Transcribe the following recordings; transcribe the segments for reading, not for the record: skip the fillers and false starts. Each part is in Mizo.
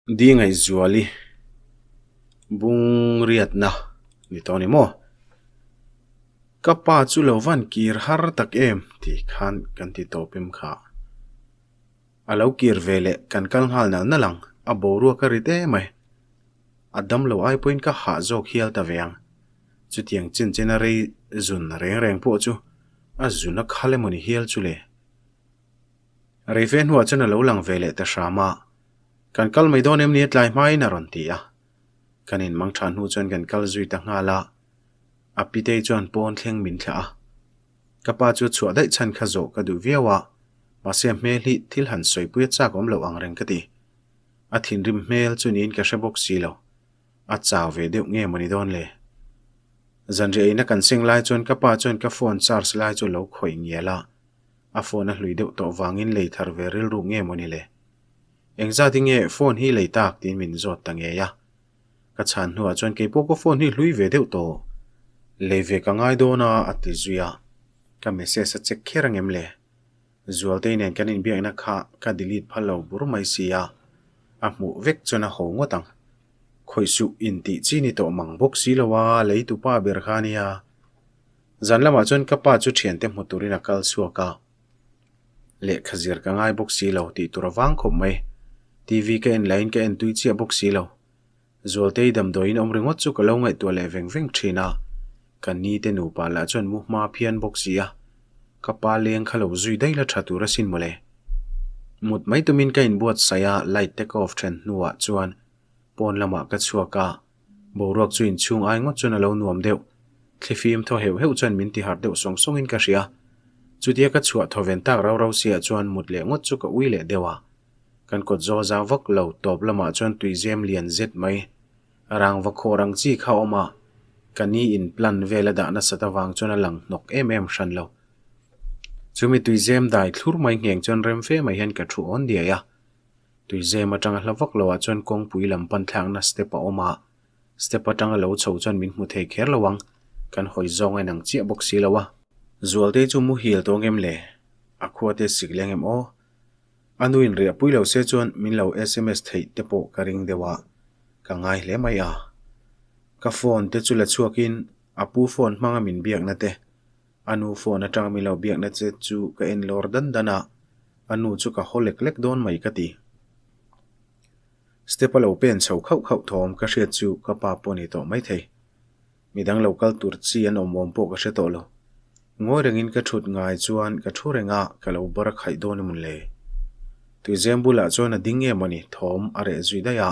Di Ngaihzuali bung riatna ni tawh a ni maw? Ka pa chu lo van kir har tak em tih khan kan ti tawp em kha. A lo kir ve leh kan kal nghal nal nal ang, a boruak a rit em mai. A dam lo ai pawhin ka hah zawk hial ta ve ang. Chutiang chin chen a rei zun reng reng pawh chu a zun a khal emaw ni hial chu le. Rei fe hnuah chuan a lo lang ve leh ta hram a. Kan kal mai dawn em ni a tlai hmain a rawn ti a. Kan inmang tha hnu chuan kan kal zui ta nghal a. A pitei chuan pawn thleng min thlah a. Ka pa chu chhuah daih chhan kha zawh ka duh viau a, mahse a hmel hi thil han sawipui a chak awm loh ang reng ka ti. A thinrim hmel chu niin ka hre bawk si lo. A chau ve deuh nge mawni dawn le? Zanriah eina kan seng lai chuan ka pa chuan ka phone charge lai chu a lo khawih ngial a. A phone a hlui deuh tawh vangin lei thar ve rilru nge mawni le? Engzat hi nge phone hi lei tak tiin min zawt ta ngei a. Ka chhan hnuah chuan keipawh ka phone hi hlui ve deuh tawh. Lei ve ka ngai dawn a a ti zui a. Ka message a check kher angem le? Zualtei nen kan inbiakna kha ka delete phal lo bur mai si a, a hmuh vek chuan a ho ngawt ang. Khawih suh intih chi ni tawh mang bawk si lo a, lei tupa ber kha a nia. Zan lamah chuan ka pa chu thiante hmu turin a kal chhuak a, lehkha zir ka ngai bawk si lo tih tur a vang khawp mai. TV ka en laiin ka en tui chiah bawk si lo. Zualtei damdawiin awm ringawt chu ka lo ngaihtuah leh veng veng thin a, ka ni te nupa lah chuan mu hma phian bawk si a, ka pa leng kha lo zui daih la tha tur asin mawle. Mut mai tumin ka inbuatsaih a, light te ka off then hnuah chuan pawn lamah ka chhuak a, Boruak chu inchhung ai ngawt chuan a lo nuam deuh. Thlifim thaw heuh heuh chuan min ti harh deuh sawng sawngin ka hria. Chutia ka chhuah thaw ven tak rau rau siah chuan mut leh ngawt chu ka ui leh deuh a. Kan kawt zaw zau vak lo tawp lamah chuan tuizem lian zet mai rangva khawr ang chi kha a awm a. Ka ni in plan vel a dah nasat avang chuan a lang hnawk em em hran lo. Chumi tuizem dai thlur mai ngheng chuan rem fe mai hian ka thu awn diai a. Tuizem atanga hla vak loah chuan kawngpui lam pan thlakna step a awm a, step atanga lo chho chuan min hmu thei kher lo ang, kan hawi zawng a inang chiah bawk si lo a. Zualtei chu muhil tawh ngem le? A khua te sik leng em aw? A nu in riah pui lo se chuan min lo sms theih te pawh ka ring deuh a, ka ngai hle mai a. Ka phone te chu la chhuakin a pu phone hmanga min biakna te, a nu phone atanga min lo biakna che chu ka en lawr dan dan a. A nu chu ka haw lek lek dawn mai ka ti. Step a lo pen chho khauh khauh thawm ka hriat chu ka pa pawh ni tawh maithei. Midang lo kal tur chi an awm awm pawh ka hre tawh lo. Ngawi rengin ka thut ngai chuan ka thu reng a, ka lo bar khaih dawn emawn le. Tuizem bulah chuan a ding nge mawni thawm a reh zui daih a,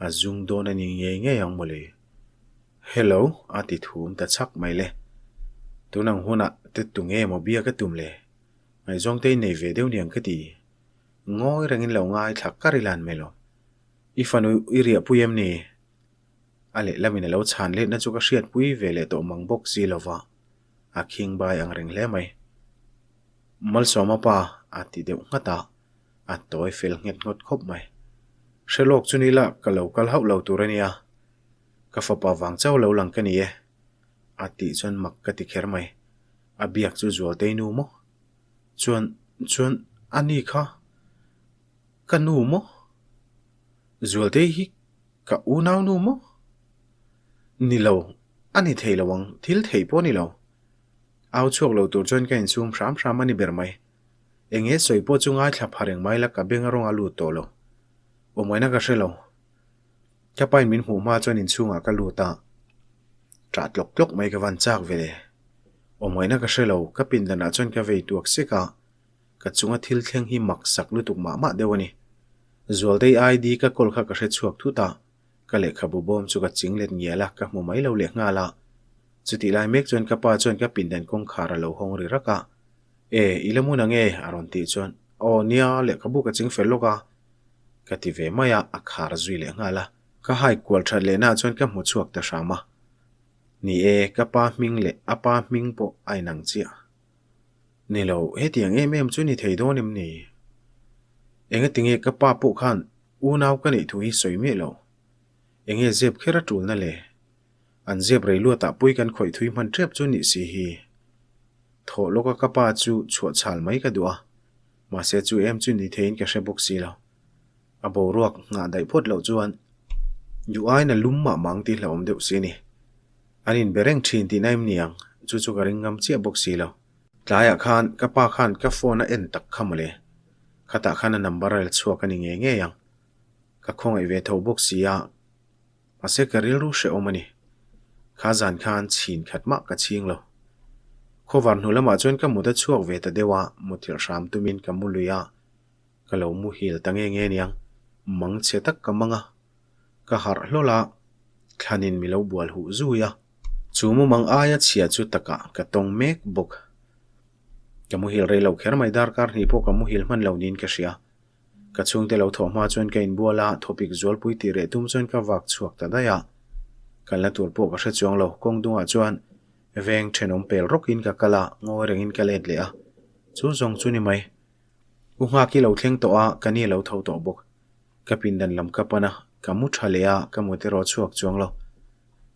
a zung dawn a ni ngei ngei ang mawle. Hello a ti thum ta chhak mai le. Tunang hunah te tu nge maw bia ka tum le? Ngaihzawng te i nei ve deuh niang ka ti. Ngawi rengin lo ngaithla kar ila an mai lo. I fanu i riahpui em ni? A lehlamin a lo chhan letna chu ka hriatpui ve leh tawh mang bawk si lo va, a khing bai ang reng hle mai. Malsawma pa a ti deuh nghat a, a tawi fel nghet ngawt khawp mai. Hre lawk chu ni la ka lo kal hauh lo tur a nia. Ka fapa vang chauh lo lang ka ni e. A tih chuan mak ka ti kher mai. A biak chu Zualtei nu maw? Chuan, chuan a ni kha ka nu maw? Zualtei hi ka unau nu maw? Ni lo, a ni thei lo ang, thil thei pawh a ni lo. Au chhuak lo tur chuan ka insum hram hram a ni ber mai. Eng nge sawi pawh chu ngaithla pha reng mai la ka beng a rawng a lut tawh lo. Awmawina ka hre lo. Ka pain min hmuh hma chuan inchhungah ka lut a, ṭah tlawk tlawk mai ka van chak ve le. Awmawina ka hre lo, ka pindanah chuan ka vei tuak sek a, ka chunga thil thleng hi mak sak lutuk mah mah deuh a ni. Zualtei ID ka kawl kha ka hre chhuak thut a, ka lehkhabu bawm chu ka ching let ngial a, ka hmu mai lo leh nghal a. Chutih lai mek chuan ka pa chuan ka pindan kawngkhar a lo hawng ri rak a, E, i la hmun ang e, a rawn tih chuan, Aw nia, lehkhabu ka ching fel lawk a, Ka ti ve mai a, a khar zui leh nghal a. Ka hai kual that lehna chuan ka hmu chhuak ta hram a. Ni e, ka pa hming leh a pa hming pawh a inang chiah. Ni lo, hetiang em em chu ni thei dawn em ni? Engatinge ka pa pawh khan unau ka neih thu hi sawi miah lo. Enge zep kher a tulna le? An zep rei luatah pui kan khawih thui hman tep chu nih si hi. Thawh lawka ka pa chu chhuah chhal mai ka duh a. Mahse chu em chu ni theiin ka hre bawk si lo. A boruak nghah daih phawt loh chuan duh aiin a lum mah mah ang tih hlauhawm deuh si a ni. An inbe reng thin tihna em ni ang? Chu chu ka ring ngam chiah bawk si lo. Tlaiah khan ka pa khan ka phone a en tak kha mawle. Khatah khan a number a la chhuak a ni ngei ngei ang. Ka khawngaih ve tho bawk si a, mahse ka rilru hrehawm a ni. Kha zan khan chhin khat mah ka chhing lo. Khawvar hnu lamah chuan ka mut a chhuak ve ta deuh a, muthilh hram tumin ka mu lui a. Ka lo muhil ta nge nge aniang, mang chhe tak ka mang a, ka harh hlawl a, thlanin mi lo bual huh zui a. Chu mumang aia chhia chu takah ka tawng mek bawk. Ka muhil rei lo kher mai, darkar hnih pawh ka muhil hman lo niin ka hria. Ka chhungte lo thawh hma chuan ka inbual a, thawpik zualpui tih reh tum chuan ka vak chhuak ta daih a. Kalna tur pawh ka hre chuang lo, kawng dungah chuan veng thenawm pel rawkin ka kal a, ngawi rengin ka let leh a. Chu zawng chu ni mai. U Nghak i lo thleng tawh a, ka ni lo tho tawh bawk. Ka pindan lam ka pan a, ka mu tha leh a, ka mut erawh chhuak chuang lo.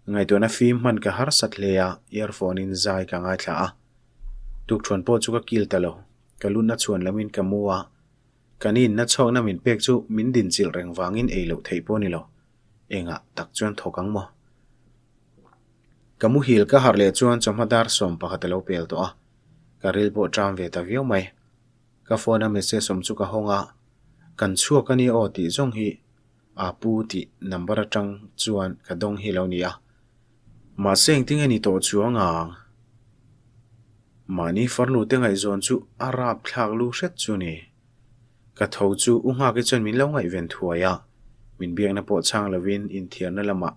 Ngaihtuahna fim hman ka harsat hle a, earphone in zai ka ngaithla a. Tukthuan pawh chu ka kil ta lo, ka lutna chhuan lamin ka mu a, ka ni inna chhuakna min pek chu min dinchilh reng vangin ei loh theih pawh a ni lo. Engah tak chuan thawk ang maw? Ka muhil ka harh leh chuan chawhma dar 11 a lo pel tawh a, ka ril pawh ṭam ve ta viau mai. Ka phone a message awm chu ka hawng a, kan chhuak a nia aw tih zawng hi a pu tih number atang chuan ka dawng hi lo ni a. Mahse engtin nge ni tawh chuang ang? Mahni farnu te ngaihzawn chu a rap thlak lu hret chu ni. Ka tho chu u Nghaki chuan min lo ngaihven thuai a, min biakna pawh chhang lovin inthiarna lamah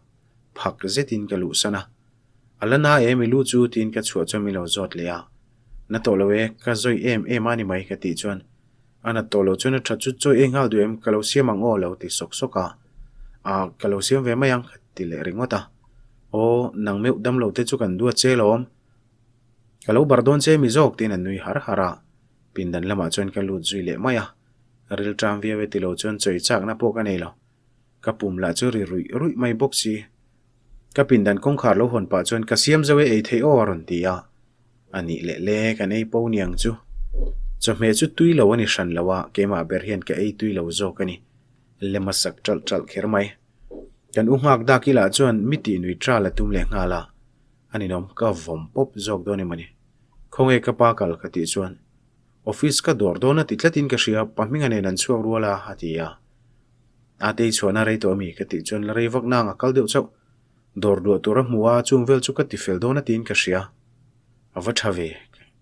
phak zetin ka luhsan a. A la na em i lu chu tiin ka chhuah chuan min lo zawt leh a. Na tawh lo e, ka zawi em em a ni mai ka tih chuan a nat tawh lo chuan a that chu chawi ei nghal duh em ka lo siam ang aw lo ti sawk sawk a. Ah ka lo siam ve mai ang ka ti leh ringawt a. Aw nang meuh dam lo te chu kan duat che lawm. Ka lo bar dawn che mi zawk tiin a nui har har a. Pindan lamah chuan ka lut zui leh mai a. Rilṭam viau e ti lo chuan chawi chakna pawh ka nei lo. Ka pum lah chu ri ruih ruih mai bawk si. Ka pindan kawngkhar lo hawn pah chuan ka siam zo e ei theih aw a rawn ti a. A nih leh le kan ei po niang chu. Chawhmeh chu tui lo a ni hran lo a, keimah ber hian ka ei tui lo zawk a ni. Lem a sak ṭalh ṭalh kher mai. Kan u nghak dak ilah chuan mi tih nui ṭal a tum leh nghal a. A ninawm ka vawm pawp zawk dawn em a ni. Khawnge ka pa kal ka tih chuan office ka dawr dawn a ti tlatin ka hria, pa hminga nen an chhuak rual a a ti a. A tei chhuahna rei tawh ami ka tih chuan la rei vak nang a kal deuh chauh. Dawr duah tur a hmu a, chung vel chu ka ti fel dawn a tiin ka hria. A va tha ve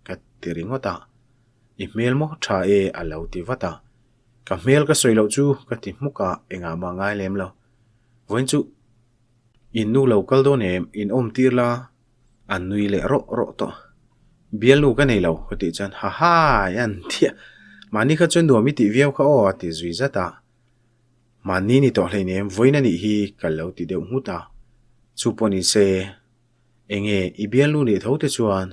ka ti ringawt a. I hmel maw tha e a lo ti vat a. Ka hmel ka sawi loh chu ka ti hmuk a, engah mah ngai lem lo. Vawiin chu in nu lo kal dawn em, in awm tir la a nui leh rawh rawh tawh. Bialnu ka nei lo ka tih chuan hahai an thiah. Mahni kha chuan nuam i tih viau kha aw a ti zui zat a. Mahni ni tawh hleinem vawiin a nih hi ka lo ti deuh nghut a. Chu pawh ni se enge i bialnu nih tho te chuan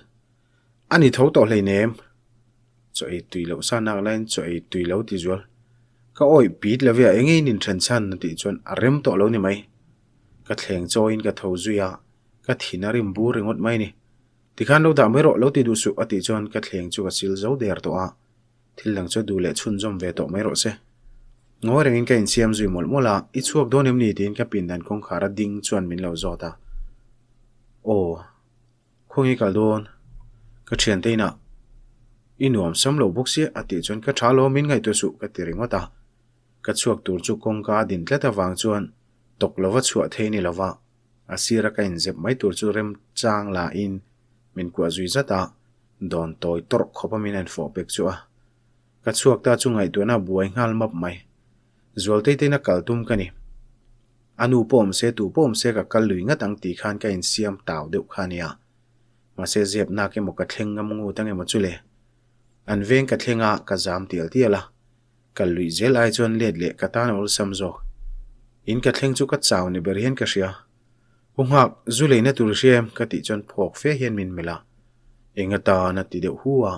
a ni tho tawh hleinem. Chaw ei tui loh sa nak laiin chaw ei tui lo ti zual. Ka awih pit lo ve a enge in inthen chhan a tih chuan a rem tawh lo ni mai. Ka thleng chawiin ka tho zui a. Ka thin a rim bur ringawt mai ni. Tikhan lo dah mai rawh, lo ti duh suh a tih chuan ka thleng chu ka sil zo der tawh a, thil dang chu duh leh chhunzawm ve tawh mai rawh se. Ngawi rengin ka insiam zui mawlh mawlh a, i chhuak dawn em ni tiin ka pindan kawngkhar a ding chuan min lo zawt a. Aw, khawngi kal dawn? Ka thiante inah i nuam sam lo bawk sia a tih chuan ka tha lo min ngaihtuah suh ka ti ringawt a. Ka chhuak tur chu kawngka a din tlat avang chuan tawk lova chhuah thei ni lova. A sira ka inzep mai tur chu remchang lahin min kuah zui zat a, dawn tawi tawrh khawp a min en fawh pek chu a. Ka chhuak ta chu ngaihtuahna a buai nghal map mai. Zualtei tein a kal tum ka ni. A nu pawh awm se tu pawh awm se ka kal lui ngat ang tih khan ka insiam tau deuh kha a nia. Mahse zep nak emaw ka thleng ngam ngut ang emaw chu le. An veng ka thleng a, ka zam tial tial a. Kal luih zel ai chuan let leh ka tan a awlsam zawk. In ka thleng chu ka chau ni ber hian ka hria. U nghak, zu leina tur i hria em? ka tih chuan phawk fe hian min melh a. Eng atan a ti deuh hu a.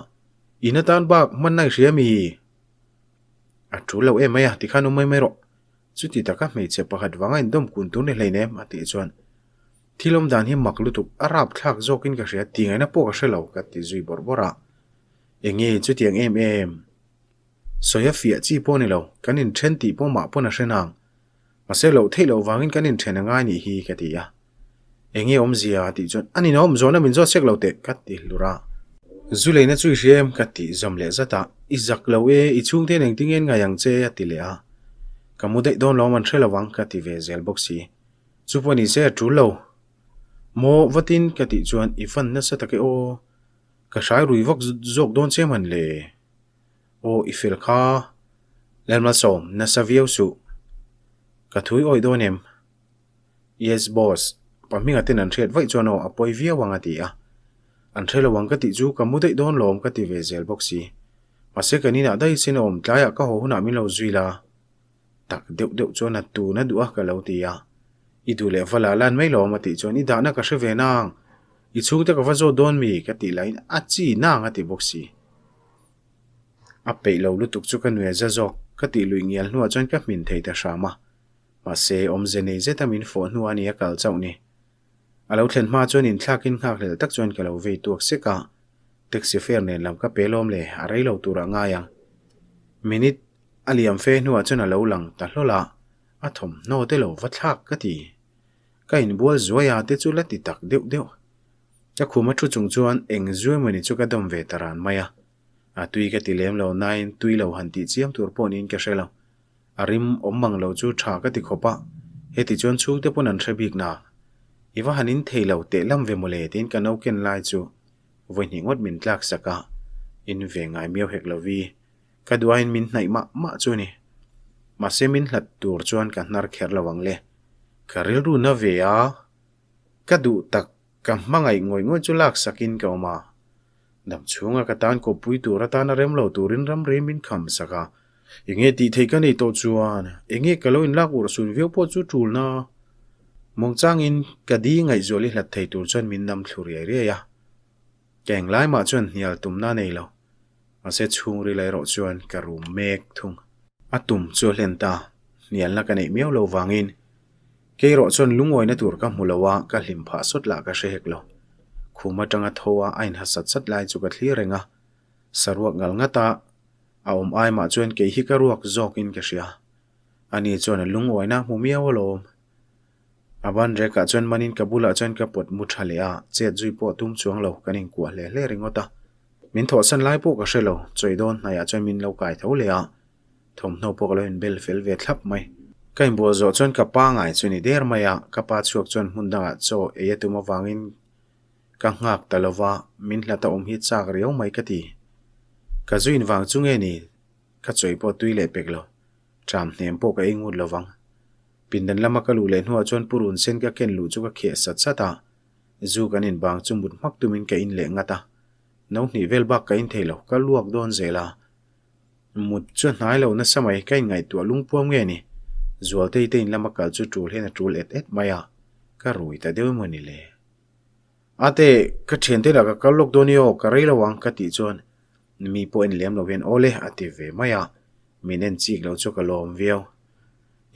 In atan bak hmanna i hria mi? A tul lo em mai a, tikhan u mai mai rawh. Chuti taka hmeichhe pakhat vanga indawm kun tur ni hleinem a tih chuan thil awm dan hi mak lutuk a rapthlak zawkin ka hria ti ngaihna pawh ka hre lo ka ti zui bawrh bawrh a. Enge chutiang em em? Sawi a fiah chi pawh a ni lo, kan inthen tih pawh mah pawn a hre nang. Mahse loh theih loh vangin kan inthen a ngai nih hi ka ti a. Enge awmzia a tih chuan a ninawm zawhna min zawt sek lo teh ka ti hlur a. Zu leina chu i hria em ka tih zawm leh zat a, i zak lo e, i chhungte hian engtin nge an ngai ang che a ti leh a. Ka mu daih dawn lo an hre lo ang ka ti ve zel bawk si. Chu pawh ni se a tul lo. Maw vatin ka tih chuan i fan nasa tak e aw. Ka hrai rui vak zawk dawn che man le. Aw i fel kha. Lalmalsawm nasa viau suh. Ka thui awih dawn em? Yes boss, pa hminga ten an hriat vaih chuan aw a pawi viau ang a ti a. An hre lo ang ka tih chu ka mu daih dawn lawm ka ti ve zel bawk si. Mahse kan inah daih sin a awm tlaiah ka haw hunah min lo zui la. Tak deuh deuh chuan a tun a duh a ka lo ti a. I duh leh va la lan mai lawm a tih chuan i dahna ka hre ve nang. I chhungte ka va zawt dawn mi ka tih lahin a chi nang a ti bawk si. A peih lo lutuk chu ka nuih a za zawk ka tih luih ngial hnuah chuan ka hmin thei ta hram a. Mahse, awmze nei zeta min fawh hnu a ni a kal chauh ni. A lo thlen hma chuan inthlakin nghakhlel tak chuan ka lo vei tuak sek a, taxi fare nen lam ka pe lawm le, a rei lo turah ngai ang. Minute a liam fe hnuah chuan a lo lang ta hlawl a, a thawmhnaw te lo va thlak ka ti. Ka inbual zuai a te chu la ti tak deuh deuh. Ka khum a thu chung chuan eng zuai mawni chu ka dawm ve ta ran mai a. A tui ka ti lem lo nain tui lo han tih chiam tur pawh niin ka hre lo. A rim awm mang lo chu tha ka ti khawp a, heti chuan chhungte pawn an hre bik na. I va han in thei lo teh lam ve mawle tiin ka no ken lai chu vawi hnih ngawt min tlak sak a, in ve ngai miau hek lo vi. Ka duaiin min hnaih mah mah chu ni. Mahse min hlat tur chuan ka hnar kher lo ang le. Ka rilru na ve a, ka duh tak ka hmangaih ngawih ngawih chu lak sakin ka awm a. Dam chhunga ka tan kawppui tur atana rem lo turin ramri min kham sak a, enge tih theih ka nei tawh chuan enge ka lo inlak urh sun viau pawh chu tulna mawngchangin ka di ngaihzual i hlat thei tur chuan min nam thlu riai riai a. Ka englai mah chuan hnial tumna a nei lo, mahse chhungril erawh chuan ka rum mek thung. A tum chu a hlen ta, hnialna ka neih miau lo vangin Kei erawh chuan lungawina tur ka hmu lo a, ka hlim phah sawt lah ka hre hek lo. Khum atanga tho a a inha sat sat lai chu ka thlir reng a, saruak ngal ngat a, a awm ai mah chuan kei hi ka ruak zawkin ka hria. Ani chuan a lungawina a hmu miau alawm. A ban rekah chuan manin ka bulah chuan ka pawt mu tha leh a, chet zui pawh tum chuang lo, kan inkuah hle hle ringawt a. Min thawhsan lai pawh ka hre lo, chawi dawn hnaiah chuan min lo kai tho leh a, Thawmhnaw pawh ka lo inbel fel ve thlap mai. Ka inbual zawh chuan ka pa ngai chu ni der mai a, ka pa chhuak chuan hmun dangah chaw ei a tum avangin ka nghak ta lo va, min hlat a awm hi chak riau mai ka ti. Ka zu in vang chu nge ni, ka chawi pawh tui leh pek lo, ṭam hnem pawh ka ei ngut lo vang. Pindan lama ka luh leh hnuah chuan purun sen ka ken luh chu ka kheh sat sat a, zu kan inbang chu mut hmak tumin ka in leh ngat a, no hnih vel bak ka in thei lo, ka luak dawn zel a. Mut chu a hnai lo nasa mai, ka inngaihtuah lungpuam nge ni? Zualtei te in lama kal chu tul hian a tul et et mai a, ka rui ta deuh emaw ni le? Ate, ka thiante lah ka kal lawk dawn i aw, ka rei lo ang ka tih chuan mi pawh en lem lo hian aw le a ti ve mai a, min en chik lo chu ka lawm viau.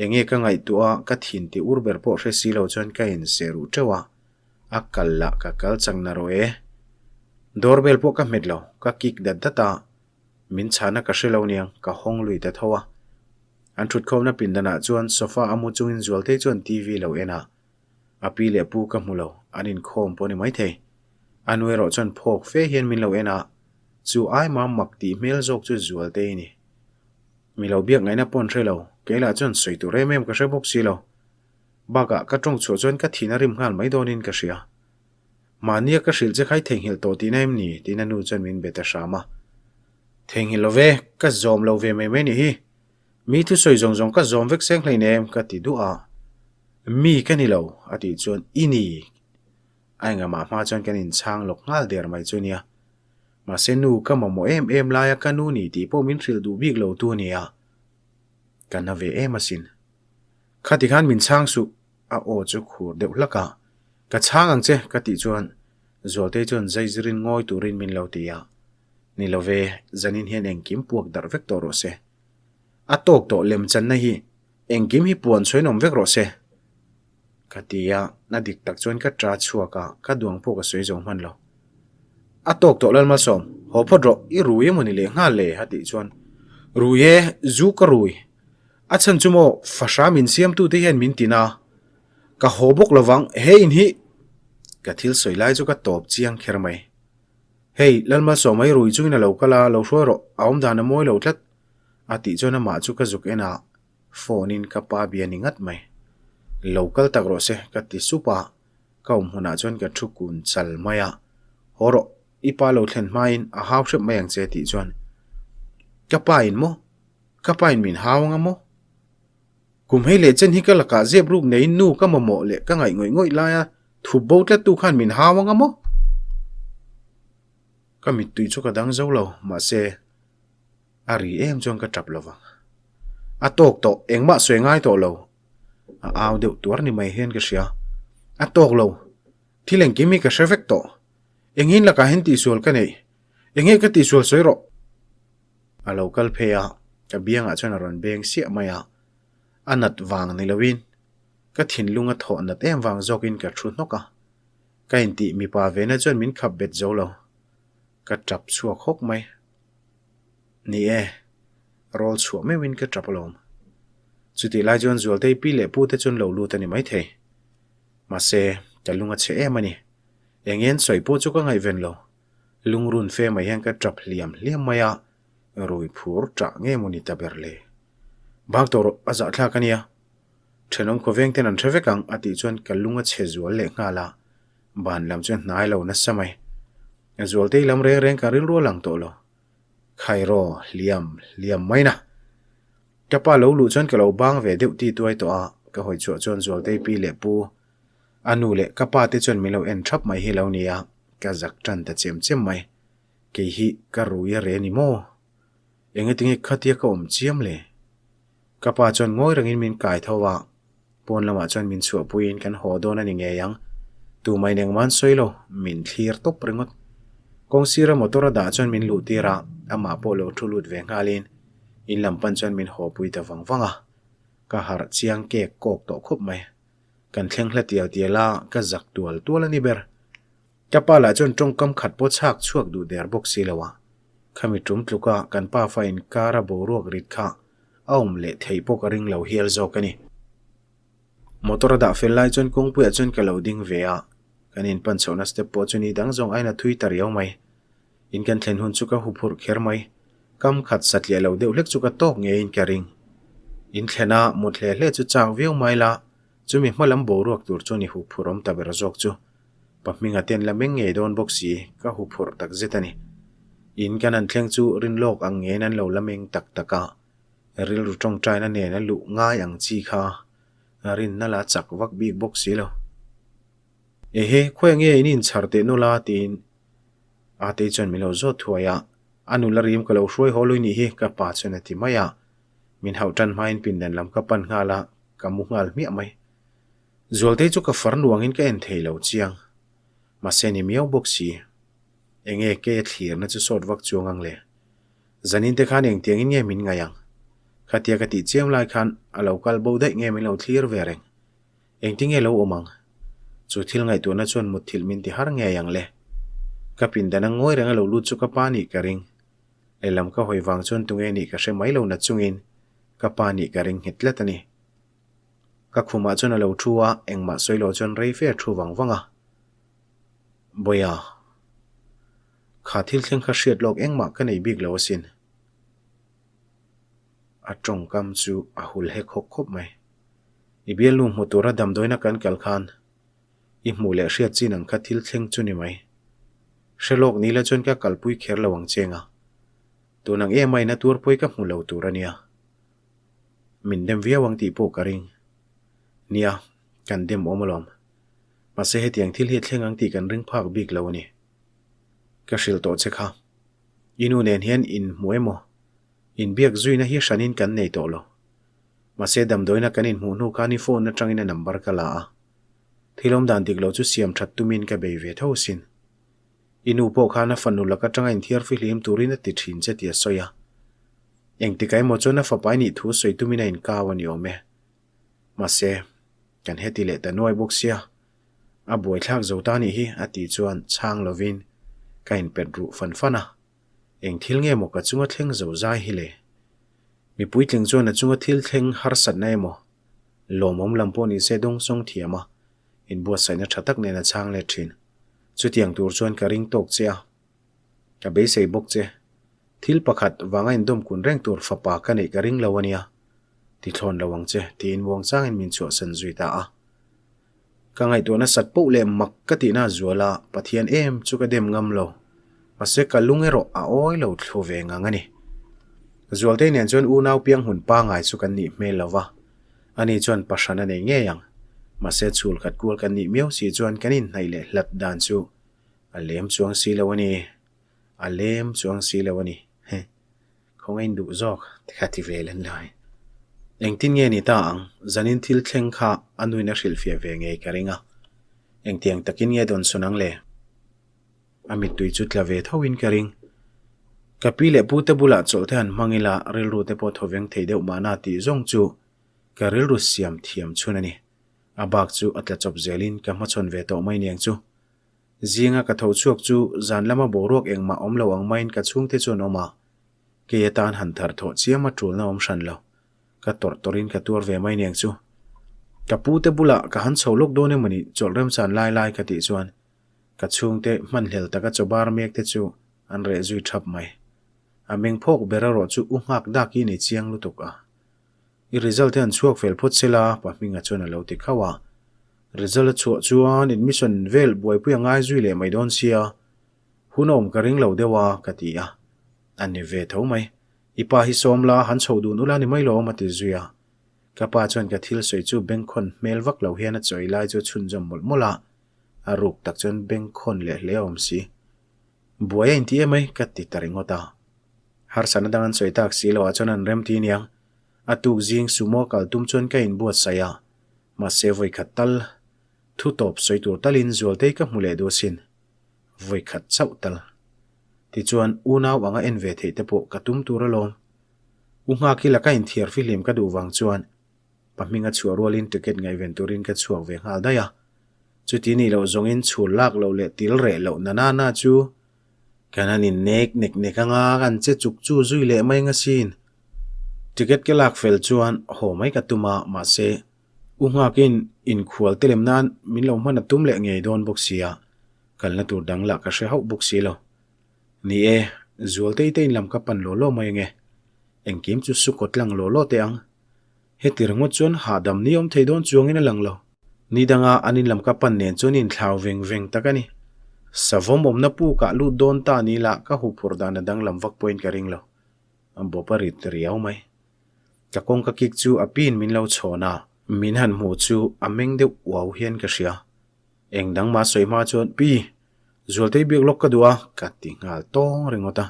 Enge ka ngaihtuah a, ka thin ti ur ber pawh hre si lo chuan ka inseh ruh teuh a, a kal lah ka kal chang na rawh e. Doorbell pawh ka hmet lo, ka kick dat dat a, Min chhahna ka hre lo niang, ka hawng lui ta tho a. An thutkhawmna pindanah chuan sofa a mu chungin Zualtei chuan TV lo en a. A pi leh pu ka hmu lo, an inkhawm pawh a ni maithei. A nu erawh chuan phawk fe hian min lo en a, chu ai mam mak tih hmel zawk chu Zualtei a ni. Mi lo biak ngaihna pawh an hre lo, kei lah chuan sawi tur em em ka hre bawk si lo. Bakah ka tawng chhuah chuan ka thin a rim nghal mai dawnin ka hria. Mahnia ka hrilh che kha i theihnghilh tawh tihna em ni? tiin a nu chuan min be ta hram a. Theihnghilh lo ve, ka zawm lo ve mai mai nih hi. Mi thusawi zawng zawng ka zawm vek seng hlein em? ka ti duh a. Mi ka ni lo, a tih chuan i ni. A engamah hma chuan kan inchhang lawk nghal der mai chu nia. Mahse nu ka mamawh em em laia ka nu ni tih pawh min hrilh duh bik lo tu nia. Ka na ve em asin. Khati khan min chhang suh, a aw chu khur deuh hlak a. Ka chhang ang che, ka tih chuan Zualtei chuan zaizirin ngawi turin min lo ti a. Ni lo ve, zanin hian engkim puak darh vek tawh rawh se. A tawk tawh lemchanna hi engkim hi puan chhuain awm vek rawh se. Ka ti a, na dik tak chuan ka ṭa chhuak a, ka duang pawh ka sawi zo hman lo. A tawk tawh Lalmalsawm, haw phawt rawh, i rui emaw ni leh nghal le? a tih chuan. Rui e, zu ka rui. A chhan chu maw fahra min siamtute hian min tin a. Ka haw bawk lovang, he in hi ka thil sawi lai chu ka tawp chiang kher mai. Hei, Lalmalsawma i rui chungin a lo kal a, lo hruai rawh, a awm dan a mawi lo tlat, a tih chuan amah chu ka zuk en a, phone in ka pa bia ni ngat mai. Lo kal tak rawh se, ka ti sup a, ka awm hmunah chuan ka thu kun chal mai a, Haw rawh, i pa lo thlen hmain a hau hrep mai ang che tih chuan ka pa in maw? Ka pa in min hau anga maw? Kum hei leh chen hi ka lakah zep ruk neiin nu ka mamawh leh ka ngaih ngawih ngawih laia thup bo tlattu khan min hau anga maw? Ka mittui chu ka dang zo lo, mahse a ri em chuan ka tap lovang. A tawk tawh, engmah sawi ngai tawh lo. A au deuh tuar ni mai hian ka hria. A tawk lo, thil engkim hi ka hre vek tawh. Engin lakah hian tihsual ka neih? Enge ka tihsual sawi rawh? A lo kal phei a, ka biangah chuan a rawn beng siah mai a. A nat vang ni loin ka thinlung a thawh nat em vang zawkin ka thu hnawk a. Ka intih mipa vena chuan min khap bet zo lo. Ka tap chhuak hawk mai. Ni e, rawl chhuah meuhin ka tap alawm. Chutih lai chuan Zualtei pi leh pu te chuan lo lut a ni maithei. Mahse, ka lung a chhe em a ni. Eng en sawi pawh chu ka ngaihven lo. Lungrun fe mai hian ka tap hliam hliam mai a, rui phur tah nge maw ni ta ber le. Bak tawh rawh, a zahthlak a nia. Thenawm khawveng ten an hre vek ang a tih chuan ka lung a chhe zual leh nghal a, ban lam chuan hnai lo nasa mai. Zualtei lam reng reng ka rilru a lang tawh lo. Khairaw, hliam hliam mai na. Ka pa lo luh chuan ka lo bang ve deuh ti tuai tawh a, ka hawi chhuah chuan Zualtei pi leh pu A nu leh ka pa te chuan min lo en thap mai hi lo nia, ka zak tan ta chem chem mai. Kei hi ka rui a re ni maw? Engatinge khatia ka awm chiam le? Ka pa chuan ngawi rengin min kai tho a, pawn lamah chuan min chhuahpuiin kan haw dawn a ni ngei ang. Tumah in engmah an sawi lo, min thlir tawp ringawt. Kawng sira motor a dah chuan min luh tir a, amah pawh lo thu lut ve nghalin in lam pan chuan min hawpui ta vang vang a. Ka harh chiang kek kawk tawh khawp mai. Kan thleng hla tial tial a, ka zak tual tual a ni ber. Ka pa lah chuan tawngkam khat pawh chhak chhuak duh der bawk si lo a. Khami tum tluka kan pa fa inkara boruak rit kha a awm leh theih pawh ka ring lo hial zawk a ni. Motor a dah fel lai chuan kawngpuiah chuan ka lo ding ve a, kan inpan chhohna step pawh chu ni dang zawng ain a thui ta riau mai. In kan thlen hun chu ka huphurh kher mai. Kam khat satliah lo deuh hlek chu ka tawk ngeiin ka ring. In thlen a, mut hle hle chu chak viau mai la, chumi hma lam boruak tur chuan i huphurh awm ta ber zawk chu. Pa hminga ten la meng ngei dawn bawk si, ka huphurh tak zet a ni. In kan han thleng chu rinlawk ang ngeiin an lo la meng tak tak a, rilru tawngtaina nen a luh ngai ang chi kha rinna la chak vak bik bawk si lo. Ehe, khawiah nge in inchhar teh nula tiin Atei chuan min lo zawt thuai a, a nula rim ka lo hruai haw lui nih hi ka pa chuan a ti mai a. Min hauh tan hmain pindan lam ka pan nghal a, ka mu nghal hmiah mai. Zualtei chu ka far nuangin ka en thei lo chiang. Mahse ni miau bawk si. Enge kei a thlirna chu sawt vak chuang ang le. Zanin te khan engtiangin nge min ngaih ang? Khatia ka tih chiam lai khan a lo kal bo daih nge min lo thlir ve reng. Engtinge lo awm ang? Chu thil ngaihtuahna chuan mutthilh min ti har ngei ang le. Ka pindan a ngawi reng a lo lut chu ka pa nih ka ring. Lehlam ka hawi vang chuan tunge nih ka hre mai lo na chungin ka pa nih ka ring nghet tlat a ni. Ka khumah chuan a lo thu a, engmah sawi lo chuan rei fe a thu vang vang a. Bawiha, kha thil thleng kha hriat lawk engmah ka nei bik lo asin. A tawngkam chu a hul hek hawk khawp mai. I bialnu hmu tura damdawiina kan kal khan i hmuh leh hriat chin ang kha thil thleng chu ni mai. Hre lawk ni la chuan ka kalpui kher lo ang cheng a. Tun ang em aina tuar pawi ka hmu lo tur a nia. Min dem viau ang tih pawh ka ring. Nia, kan dem awm alawm. Mahse hetiang thil hi a thleng ang tih kan ring phak bik lo a ni. Ka hrilh tawh che kha. I nu nen hian inhmu emaw? Inbiak zuina hi hranin kan nei tawh lo. Mahse damdawiina kan inhmuh hnu khan i phone atangin a number ka la a. Thil awm dan dik lo chu siam that tumin ka bei ve tho sin. I nu pawh khan a fanu lak atanga inthiar fihlim turin a ti thin che tih a sawi a. Engtikah emaw chuan a fapa i nih thu sawi tumin a inkau a ni awm e. Mahse, kan heti leh ta nuai bawk sia. A buaithlak zo ta nih hi a tih chuan chhang lovin ka inpet ruh fan fan a. Eng thil nge maw ka chunga thleng zo zai hi le? Mi puitling chuan a chunga thil thleng harsatna emaw, lawmawm lam pawh ni se dawngsawng thiam a, inbuatsaihna tha tak nen a chhang let thin. Chutiang tur chuan ka ring tawk che a, ka beisei bawk che. Thil pakhat vanga indawm kun reng tur fapa ka neih ka ring lo a nia, ti thlawn lo ang che, tiin muangchangin min chhuahsan zui ta a. Ka ngaihtuah nasat poh leh mak ka tihna a zual a, Pathian em chu ka dem ngam lo. Mahse ka lung erawh a awi lo thlu ve ngang a ni. Zualtei nen chuan unau piang hun pangai chu kan nih hmel lo va, ani chuan pahran a nei ngei ang. Mahse chhul khat kual kan nih miau si chuan kan inhnaih leh hlat dan chu a lem chuang si lo a ni. A lem chuang si lo a ni. Heh. Khawngaih in duh zawk ti kha ti ve len lai. Engtin nge ni ta ang? Zanin thil thleng kha a nuin a hrilhfiah ve ngei ka ring a. Engtiang takin nge dawn sawn ang le? A mittui chu tla ve tho in ka ring. Ka pi leh pu te bulah chawlh te han hmang ila rilru te pawh thaw veng thei deuh mahna tih zawng chu ka rilru siam thiam chhun a ni. A bak chu a tla chawp zelin ka hmachhawn ve tawh mai niang chu. Zinga ka tho chhuak chu zan lama boruak engmah awm lo ang maiin ka chhungte chuan awm a, kei atan han thar thawh chiam a tulna awm hran lo. Ka tawrh tawrhin ka tuar ve mai niang chu. Ka pu te bulah ka han chho lawk dawn emawni chawlh remchan lai lai ka tih chuan ka chhungte hmanhlel taka chaw bar mek te chu an reh zui thap mai. A meng phawk ber erawh chu u nghak dak hi ni chiang lutuk a. I result hi an chhuak fel phawt se la, pa hminga chuan a lo ti khauh a. Result a chhuah chuan admission vel buaipui a ngai zui leh mai dawn sia, hun a awm ka ring lo deuh a, ka ti a. A ni ve tho mai. I pa hi sawm la, han chhoh dun ula ni mai lawm, a ti zui a. Ka pa chuan ka thil sawi chu bengkhawn hmel vak lo hian a chawi lai chu a chhunzawm mawlh mawlh a, a ruk tak chuan bengkhawn leh hle a awm si. Buai a inti em ai, ka ti ta ringawt a. Harsatna dang an sawi tak si loh ah chuan an rem ti aniang. A tuk zing sumo kal tum chuan ka inbuatsaih a, mahse vawikhat tal, thu tawp sawi tur talin Zualtei ka hmu leh duh asin. Vawikhat chauh tal. Tichuan, unau anga en ve theih te pawh ka tum tur alawm. U Nghaki laka inthiar fihlim ka duh vang chuan pa hminga chhuah rualin ticket ngaihven turin ka chhuak ve nghal daih a. Chuti nih loh zawngin chhul lak loh leh til reh loh na na na chu Kan han in nek nek nek anga kan che chuk chu zui leh mai anga sin. Ticket ka lak fel chuan haw mai ka tum a, mahse u nghakin inkhual te lem nan min lo hman a tum leh ngei dawn bawk sia, kalna tur dang lah ka hre hauh bawk si lo. Ni e, Zualtei te in lam ka pan law law mai ange, engkim chu su kawt lang law law teh ang. Heti ringawt chuan hahdam ni awm thei dawn chuangin a lang lo. Ni danga an in lam ka pan nen chuan inthlau veng veng tak a ni. Savawm awmna pukah lut dawn ta ni lah ka huphurh dan a danglam vak pawhin ka ring lo. A bawp a rit riau mai. Ka kawngka kik chu a piin min lo chhawn a. Min han hmuh chu a meng deuh uau hian ka hria. Eng dang mah sawi hma chuan, Pi, Zualtei biak lawk ka duh a, ka ti nghal tawng ringawt a.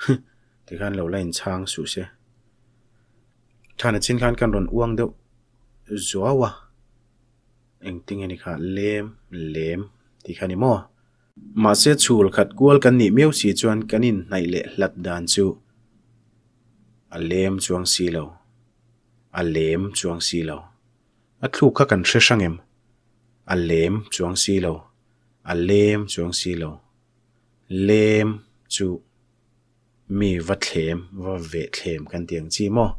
Huh, tikhan lo la inchhang suh se. Thana chin khan kan rawn uang deuh zuau a, engtin nge ni kha lem lem tih kha ni maw? Mahse chhul khat kual kan nih miau si chuan kan inhnaih leh hlat dan chu a lem chuang si lo, a lem chuang si lo. A thluk kha kan hre hrang em? A lem chuang si lo, a lem chuang si lo. Lem chu mi va thlem, va veh thlem kan tih ang chi maw?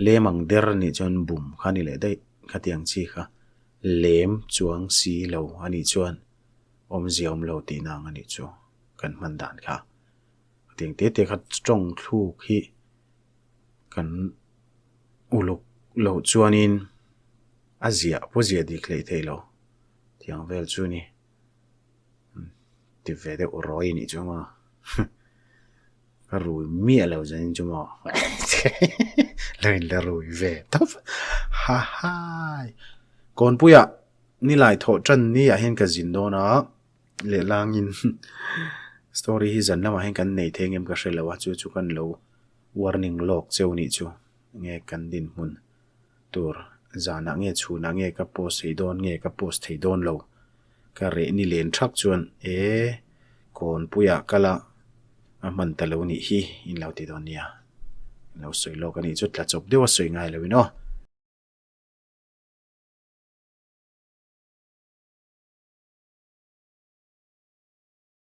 Lem ang der anih chuan bum kha a ni leh daih kha tih ang chi kha. Lem chuang si lo anih chuan awmzia awm lo tihna ang anih chu kan hman dan kha. Tiang te te kha tawng thluk hi kan uluk loh chuanin a ziah pawh ziah dik hleih theih lo tiang vel chu a ni. Ti ve deuh rawi anih chu maw ka rui miah lo zanin chu maw lo in la rui ve tawp ha hai kawnpuiah nilai thawh tan ni ah hian ka zin dawn a lehlangin story hi zan lamah hian kan nei thei ang em ka hre lo a chu chu kan lo warning lawk cheu nih chu nge kan dinhmun. Tur, zanah nge chhunah nge ka post thei dawn nge ka post thei dawn lo. Ka reh ni len thak chuan e kawnpuiah kal a, a hman ta lo nih hi in lo ti dawn nia. In lo sawi lawk a nih chu tla chawp deuh a sawi ngai lo in aw.